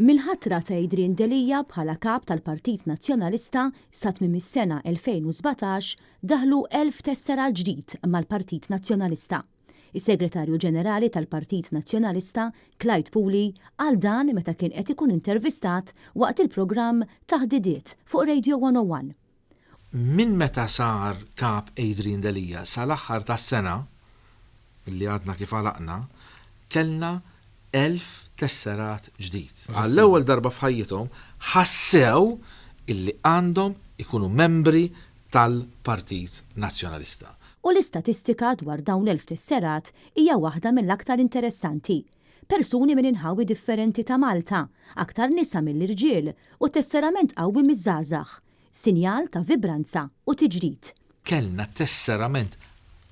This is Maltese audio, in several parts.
Mill-ħatra ta' Adrian Delia bħala Kap tal-Partit Nazzjonalista sa tmiem is-sena 2017 daħlu 1,000 tesserat ġdid mal-Partit Nazzjonalista. Is-Segretarju Ġenerali tal-Partit Nazzjonalista, Clyde Puli, qal dan meta kien qed ikun intervistat waqt il-programm Taħdidiet fuq Radio 101. Minn meta sar Kap Adrian Delia sal-aħħar tas-sena, li għadna kif għalaqna, kellna 1,000 tesserat ġdid. Għall-ewwel darba f'ħajjithom ħassew illi għandhom ikunu membri tal-Partit Nazzjonalista. U l-istatistika dwar dawn l-1,000 tesserat hija waħda mill-aktar interessanti. Persuni minn inħawi differenti ta' Malta, aktar nisa milli rġiel u tesserament qawwi miż-żgħażagħ. Sinjal ta' vibranza u tiġdid. Kellna tesserament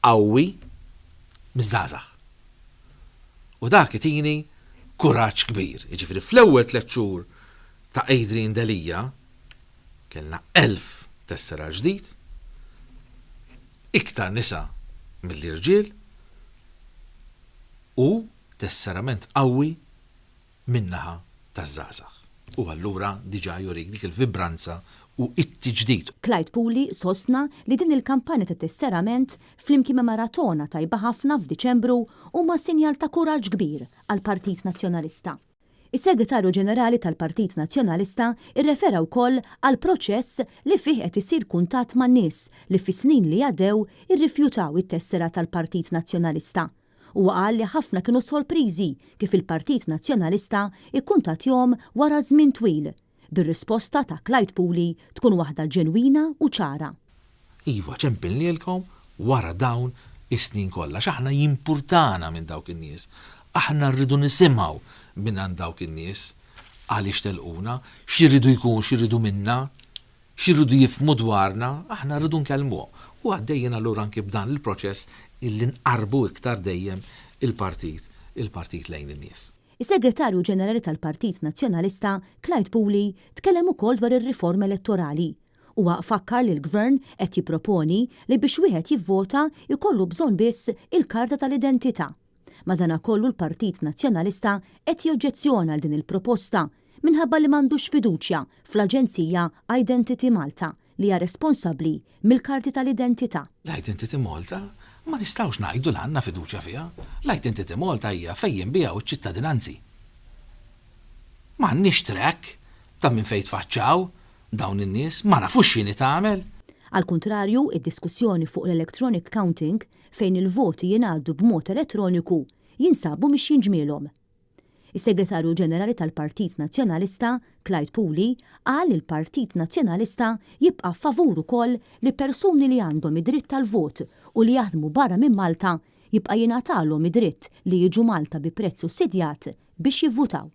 qawwi miż-żgħażagħ. U dak itini kuraġġ kbir. Jiġifieri fl-ewwel tlett xhur ta' Adrian Delia kellna 1,000 tesserat ġdid, iktar nisa milli rġiel u tesserament qawwi min-naħa taż-żgħażagħ. U allura diġà jurik dik il-vibranza u t-tiġdid. Clyde Puli sostna li din il-kampanja ta' tesserament flimkien ma' maratona tajba ħafna f'Diċembru huma sinjal ta' kuraġġ kbir għall-Partit Nazzjonalista. Is-Segretarju Ġenerali tal-Partit Nazzjonalista rrefera wkoll għall-proċess li fih qed isir kuntatt ma' nies li fis-snin li għaddew irrifjutaw it-tessera tal-Partit Nazzjonalista. Huwa qal li ħafna kienu sorpriżi kif il-Partit Nazzjonalista kkuntattjahom wara żmien twil, bir-risposta ta' Clyde Puli tkun waħda ġenwina u ċara. Iva, ċempilnielkom wara dawn is-snin kollha għax aħna jimpurtana minn dawk in-nies. Aħna rridu nisimgħu mingħand dawk in-nies għaliex telquna, x'iridu jkun, x'iridu minna. X'iridu jifhmu dwarna, aħna rridu nkellmuhom. U għaddejjin allura anki b'dan il-proċess illi nqarrbu iktar dejjem il-partit, il-partit lejn in-nies. Is-Segretarju Ġenerali tal-Partit Nazzjonalista, Clyde Puli, tkellem ukoll dwar ir-riforma elettorali. Huwa fakkar li l-Gvern qed jipproponi li biex wieħed jivvota jkollu bżonn biss il-karta tal-identità. Madanakollu l-Partit Nazzjonalista qed joġġezzjona għal din il-proposta minħabba li m'għandux fiduċja fl-aġenzija Identity Malta li hija responsabbli mill-karti tal-identità. L-Identity Malta ma nistgħux ngħidu li għandna fiduċja fiha. L-Identity Malta hija fejn jinbiegħu ċ-ċittadinanzi. M'għandniex track ta' minn fejn tfaċċaw dawn in-nies, ma nafux x'inhi tagħmel. Għall-kuntrarju, id-diskussjoni fuq l-electronic counting, fejn il-voti jingħaddu b'mod elettroniku, jinsabu mixjin ġmielhom. Is-Segretarju Ġenerali tal-Partit Nazzjonalista, Clyde Puli, qal li l-Partit Nazzjonalista jibqa' favur ukoll li persuni li għandhom id-dritt tal-vot u li jaħdmu barra minn Malta jibqa' jingħatalhom id-dritt li jiġu Malta bi prezz sussidjat biex jivvutaw.